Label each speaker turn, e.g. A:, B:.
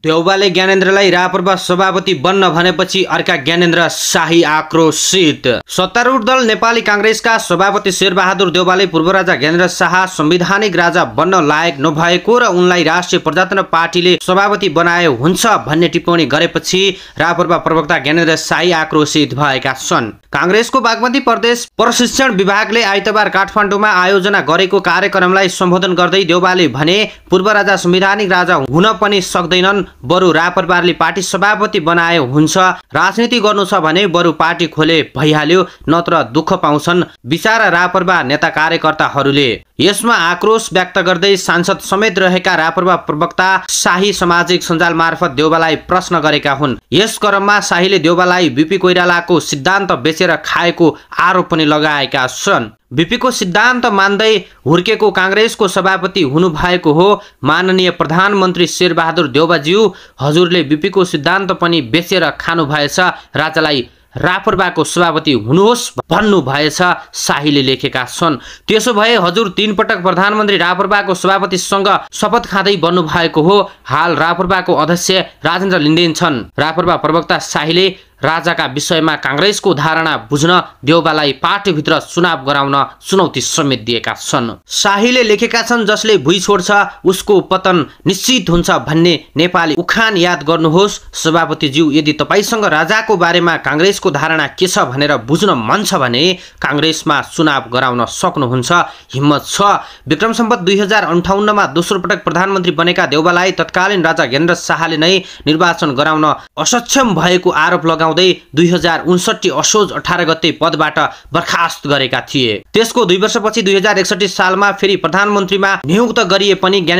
A: देउबाले ज्ञानेन्द्रलाई राप्रपा सभापति बन्न भनेपछि अर्का ज्ञानेन्द्र शाही आक्रोशित। सत्तारूढ दल नेपाली कांग्रेसका सभापति शेरबहादुर देउबाले पूर्व राजा ज्ञानेन्द्र शाह संवैधानिक राजा बन्न लायक नभएको र उनलाई राष्ट्रिय प्रजातन्त्र पार्टीले सभापति बनाए हुन्छ भन्ने टिप्पणी गरेपछि राप्रपा प्रवक्ता ज्ञानेन्द्र शाही आक्रोशित भएका छन्। कांग्रेसको बागमती प्रदेश प्रशिक्षण विभागले आइतबार काठमाडौँमा आयोजना गरेको कार्यक्रमलाई सम्बोधन गर्दै देउबाले भने पूर्व राजा संवैधानिक राजा हुन पनि सक्दैनन्, बरु राप्रपाले पार्टी सभापति बनाए हुन्छ। राजनीति गर्नु छ भने बरु पार्टी खोले भइहाल्यो, नत्र दुःख पाउँछन् बिचारा राप्रपा नेता कार्यकर्ताहरूले। यसमा आक्रोश व्यक्त गर्दै सांसद समेत रहेका राप्रपा प्रवक्ता शाही सामाजिक सञ्जाल मार्फत देउबालाई प्रश्न गरेका हुन्। यस क्रममा शाहीले देउबालाई बीपी कोइरालाको सिद्धान्त बेचेर खाएको आरोप पनि लगाएका छन्। बीपीको सिद्धान्त मान्दै हुर्केको कांग्रेसको सभापति हुनुभएको हो माननीय प्रधानमन्त्री शेरबहादुर देउबाज्यू। हजुरले बीपीको सिद्धान्त पनि बेचेर खानु भएछ, राजालाई राप्रपाको सभापति हुनुहोस् भन्नु भएछ, शाहीले लेखेका छन्। त्यसो भए हजुर 3 पटक प्रधानमन्त्री राप्रपाको सभापतिसँग शपथ खाँदै बन्नु भएको हो। हाल राप्रपाको अध्यक्ष राजेन्द्र लिन्देन छन्। राप्रपा प्रवक्ता शाहीले राजाका विषयमा कांग्रेसको धारणा बुझ्न देउबालाई पार्टीभित्र चुनाव गराउन चुनौती समेत दिएका छन्। शाहीले लेखेका छन्, जसले भुइँ छोड्छ उसको पतन निश्चित हुन्छ भन्ने नेपाली उखान याद गर्नुहोस्। सभापतिज्यू, यदि तपाईसँग राजाको बारेमा कांग्रेसको धारणा के छ भनेर बुझ्न मन छ भने कांग्रेसमा चुनाव गराउन सक्नुहुन्छ, हिम्मत छ। विक्रम सम्वत 2058 मा दोस्रो पटक प्रधानमन्त्री बनेका देउबालाई तत्कालीन राजा ज्ञानेन्द्र शाहले नै निर्वाचन गराउन असक्षम भएको आरोप लगाउँदै 2059 असोज 18 गते पदबाट बर्खास्त गरेका थिए। त्यसको 2 वर्षपछि 2061 सालमा फेरि प्रधानमन्त्रीमा नियुक्त गरिए पनि ज्ञानेन्द्र